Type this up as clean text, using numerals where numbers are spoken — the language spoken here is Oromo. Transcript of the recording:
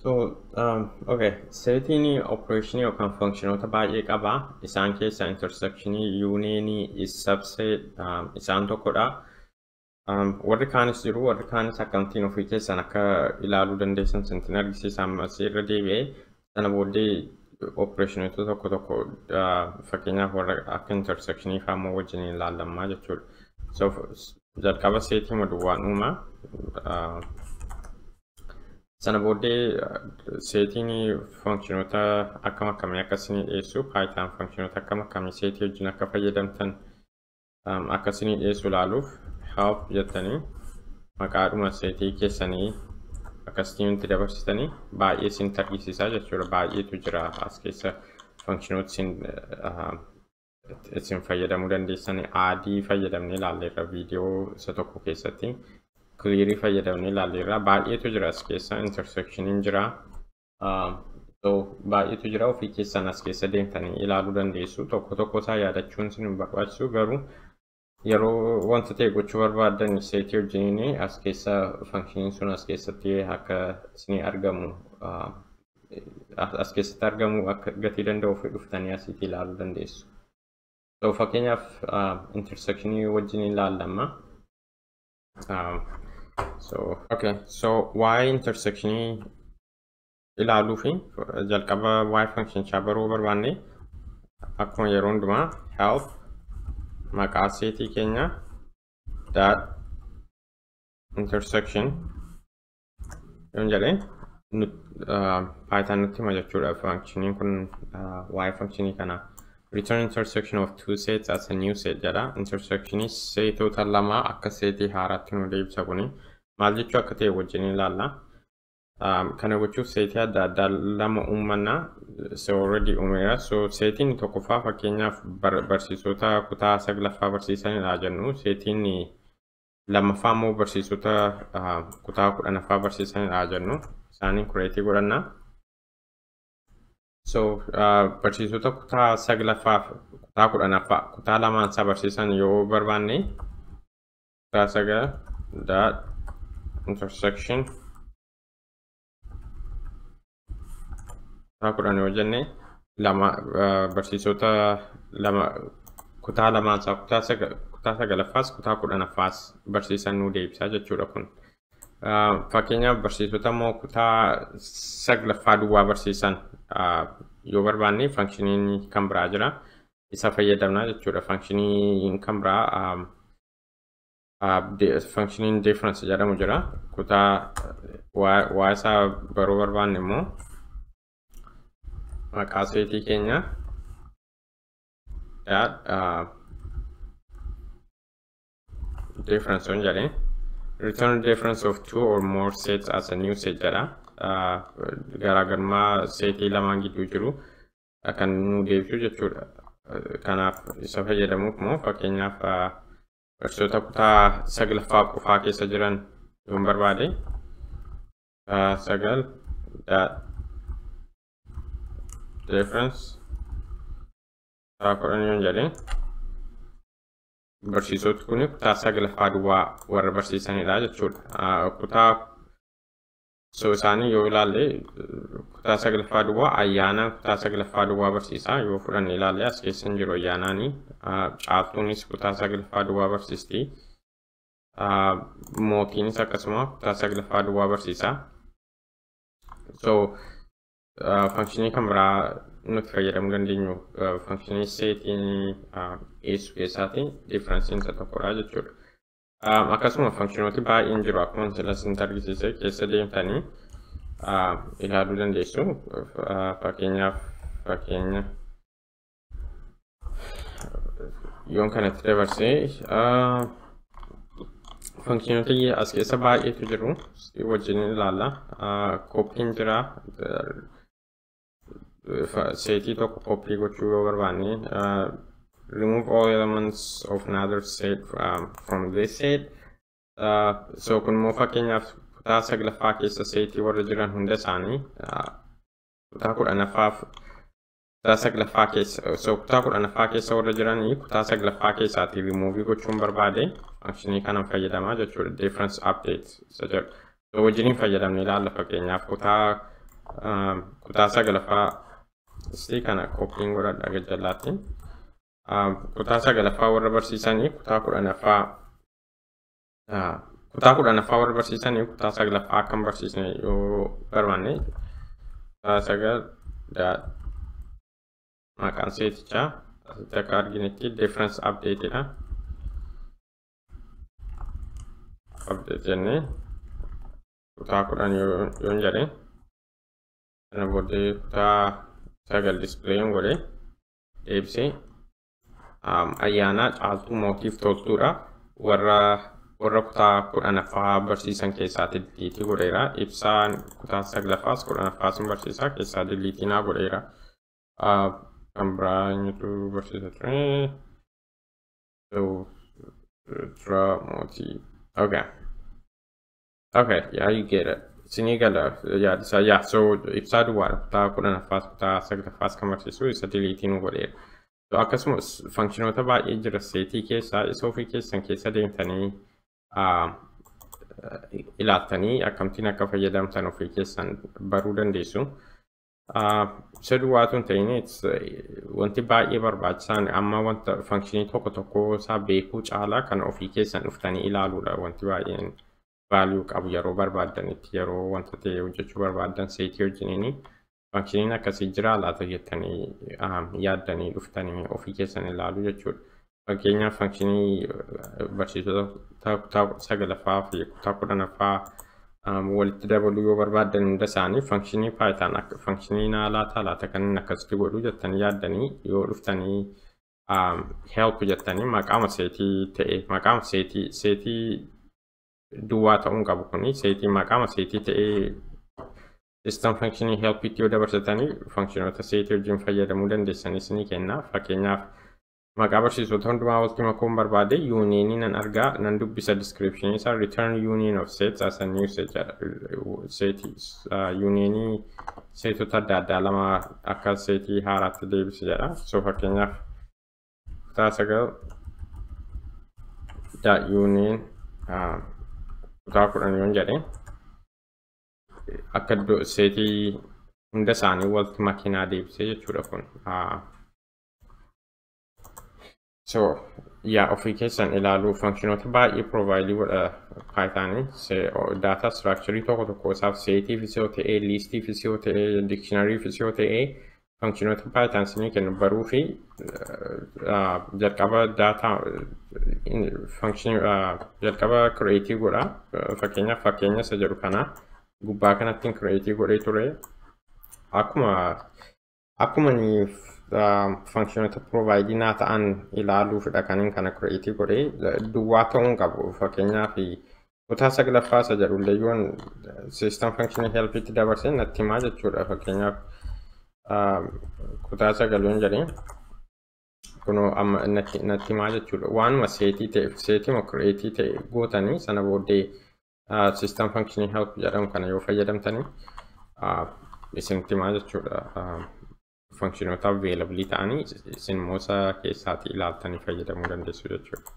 So, okay, setiin operationii yookaan functionoota baay'ee qaba. Isaan keessaa intersectionii, unionii, is subset isaan tokkodha. Warri kaanis jiru, warri kaanis akkamittiin ofii keessan akka ilaaluu dandeessan sintin argisiisa. Ammas irra deebi'ee sana booddee operationoota tokko tokko fakkeenyaaf warra akka intersectionii fa'aa immoo wajjin ilaallamaa jechuudha. So, jalqaba seetii duwwaan uuma. Sana booddee seetiin functionoota akkam akkamii akka isinii dhiyeessu, Python functionoota akkam akkamii seetii wajjin akka fayyadamtan akka isinii dhiyeessu ilaaluuf help jettanii maqaadhuma seetii keessanii akkasitti nutti dabarsitanii baay'ee isin argisiisaa jechuudha. Baay'eetu jira as keessa functionoota isin fayyadamuu dandeessan. Add fayyadamnee ilaalleerra viidiyoo isa tokko keessatti. Clearii fayyadamnee ilaalleerra. Baay'eetu jira as keessa, intersectioniin jira. So baay'eetu jira, ofii keessan as keessa deemtanii ilaaluu dandeessu. Tokko tokko isaa yaadachuun isin hin barbaachisu, garuu yeroo wanta ta'e gochuu barbaaddan seetii wajjiniin as keessa functioniin sun as keessatti akka isinii argamu, as keessatti argamu akka gatii danda'u ofii dhuftanii asitti ilaaluu dandeessu. So fakkeenyaaf intersectionii wajjin ilaallama. So okay, so waa'ee intersectionii ilaaluu fi jalqaba waa'ee functionichaa baruu barbaanne akkuma yeroo hundumaa help maqaa seetii keenya dot intersection yoon jedhee Python nutti hima jechuudha. Functioniin kun waa'ee functionii kana return intersection of two sets as a new set jedha. Intersectionii seetota lama akka seetii haaraatti nu deebisa. Kuni maal jechuu akka ta'e wajjin ilaalla. Kana gochuuf seetii adda addaa lama uummanna. So already uumeera. So seetiin tokkoffaa fakkeenyaaf barsiisota kutaa saglaffaa barsiisanidha jennu. Seetiin lammaffaa immoo barsiisota kutaa 10ffaa barsiisanidha jennu. Isaaniin create godhanna. So barsiisota kutaa saglaffaa kutaa 10ffaa kutaa lamaan isaa barsiisan yoo barbaanne kutaa 9 dot intersection kutaa 10 yoo jenne lama barsiisota lama kutaa lamaan isaa kutaa sagalaffaas kutaa 10ffaas barsiisan nuu deebisaa jechuudha kun. Fakkeenyaaf barsiisota immoo kutaa saglaffaa duwwaa barsiisan yoo barbaanne functioniin kan biraa jira. Isa fayyadamna jechuudha. Functioniin kan biraa functioniin difference jedhamu jira. Kutaa waa isaa baruu barbaanne immoo maqaa seetii keenya dot difference yoon jedhee return difference of two or more sets as a new set jedha. Garaagarummaa seetii lamaan gidduu jiru kan nu deebisu jechuudha. Kanaaf isa fayyadamuuf immoo fakkeenyaaf barsiisota kutaa saglaffaa qofaa keessa jiran yoon barbaade 9 dot difference kutaa 10 yoon jedhee barsiisoti kun kutaa saglaffaa duwwaa warra barsiisanidha jechuudha. Kutaa so isaanii yoo ilaalle kutaa saglaffaa duwwaa ayyaanaan kutaa saglaffaa duwwaa barsiisaa yoo fudhanne ilaalle as keessa hin jiru ayyaanaanii. Caaltuunis kutaa saglaffaa duwwaa barsiisti. Mootiinis akkasuma kutaa saglaffaa duwwaa barsiisaa. So functionii kan biraa nuti fayyadamuu dandeenyu functionii seetiin dhiyeessu keessaati differenceiin isa tokkodha jechuudha. Akkasuma functionooti baay'een jiru akkuma sila isinitti argisiise keessa deemtanii ilaaluu dandeessu. Fakkeenyaaf fakkeenya yoon kanatti dabarsee functionooti as keessa baay'eetu jiru wajjin ilaalla. Copyiin jira. Seetii tokko copy gochuu yoo barbaanne remove all elements of another set from this set. So kun immoo fakkeenyaaf kutaa saglaffaa keessa seetii warra jiran hunda isaanii kutaa 10ffaaf kutaa saglaffaa keessa, so kutaa 10ffaa keessa warra jiranii kutaa saglaffaa keessaatii remove gochuun barbaade functionii kanan fayyadamaa jechuudha. Difference update isa jedhu. So wajjiniin fayyadamne ilaalla. Fakkeenyaaf kutaa Kutaa sagalaffaa isii kana copyn godhadha gajjallaatti. Kutaa sagalaffaa warra barsiisanii kutaa 10ffaa, kutaa 10ffaa warra barsiisanii kutaa sagalaffaa akkam barsiisne yoo barbaanne, kutaa sagal dot maqaan seetichaa asitti akka arginetti difference update dha. Update jennee kutaa 10 yoon jedhe, sana booddee kutaa 9 display yoon godhe, deebisee Ayyaanaa, Caaltuu, Mootiif Toltuudha. Warra kutaa 10ffaa barsiisan keessaatti delete godheera. Ibsaan kutaa saglaffaas 10ffaas hin barsiisaa keessaa delete naa godheera. Kan biraa eenyutu barsiisa ture? Tura Mootii. Okay. Okay, yeah, you get it. Isinii gala yaadisaa. Yeah, so Ibsaa duwwaadha. Kutaa 10ffaas kutaa saglaffaas kan barsiisu isa delete nu godheera. So akkasumas functionoota baay'ee jira seetii keessaa, isa ofii keessan keessa deemtanii ilaaltanii akkamittiin akka fayyadamtan ofii keessan baruu dandeessu. Isa duwwaatu hin ta'in, wanti baay'ee barbaachisaan amma wanta functionii tokko tokko isaa beekuu caalaa kan ofii keessan dhuftanii ilaaluudha wanti baay'een value qabu. Yeroo barbaaddanitti, yeroo wanta ta'e hojjechuu barbaaddan, seetii wajjiniini functioniin akkasii jira laata jettanii yaaddanii dhuftanii ofii keessan ilaaluu jechuudha. Fakkeenyaaf, functionii barsiisota kutaa sagalaffaa fi kutaa 10ffaa walitti dabaluu yoo barbaaddan, hunda isaanii functionii Python akka functionii naa laata laata kan inni akkasitti godhu jettanii yaaddanii yoo dhuftanii help jettanii maqaama seetii ta'e, maqaama seetii, seetii duwwaa ta'uu qabu kuni, seetii maqaama seetii ta'ee system functionii helpitti yoo dabarsatanii functionoota seetii wajjin fayyadamuu dandeessanis ni kenna. Fakkeenyaaf, maqaa barsiisota hundumaa walitti makuun barbaade, unionii nan argaa, nan dubbisa description isaa, "return union of sets as a new set" jedha. Seetii unionii seetota adda addaa lama akka seetii haaraatti deebisa jedha. So fakkeenyaaf, kutaa 9 dot union kutaa 10 yoon jedhe, akka seetii hunda isaanii walitti makinaa deebisee jechuudha kun. So yaa, ofii keessan ilaaluu, functionoota baay'ee provide godha Python. Data structure tokko tokko isaaf, seetiifis yoo ta'e, listiifis yoo ta'e, dictionaryfis yoo ta'e, functionoota Python isinii kennu baruu fi jalqaba data function jalqaba create godha. Fakkeenyaaf, fakkeenya isa jedhu kana gubbaa kanatti create godhee ture. Akkuma ni functionoota provide naa ta'an ilaaluufidha kan kana create godhee. Duwwaa ta'uu hin qabu. Fakkeenyaaf, kutaa saglaffaa isa jedhullee yoon system function helpitti dabarse natti himaa jechuudha. Fakkeenyaaf, kutaa 9 yoon jedhee, kunoo amma natti himaa jechuudha. Waanuma seetii ta'e, seetii create ta'e gootanii, sana booddee system function help jedhamu kana yoo fayyadamtanii isinitti himaa jechuudha. Functionoota available ta'anii isin immoo isa keessaatti ilaaltanii fayyadamuu dandeessu jechuudha.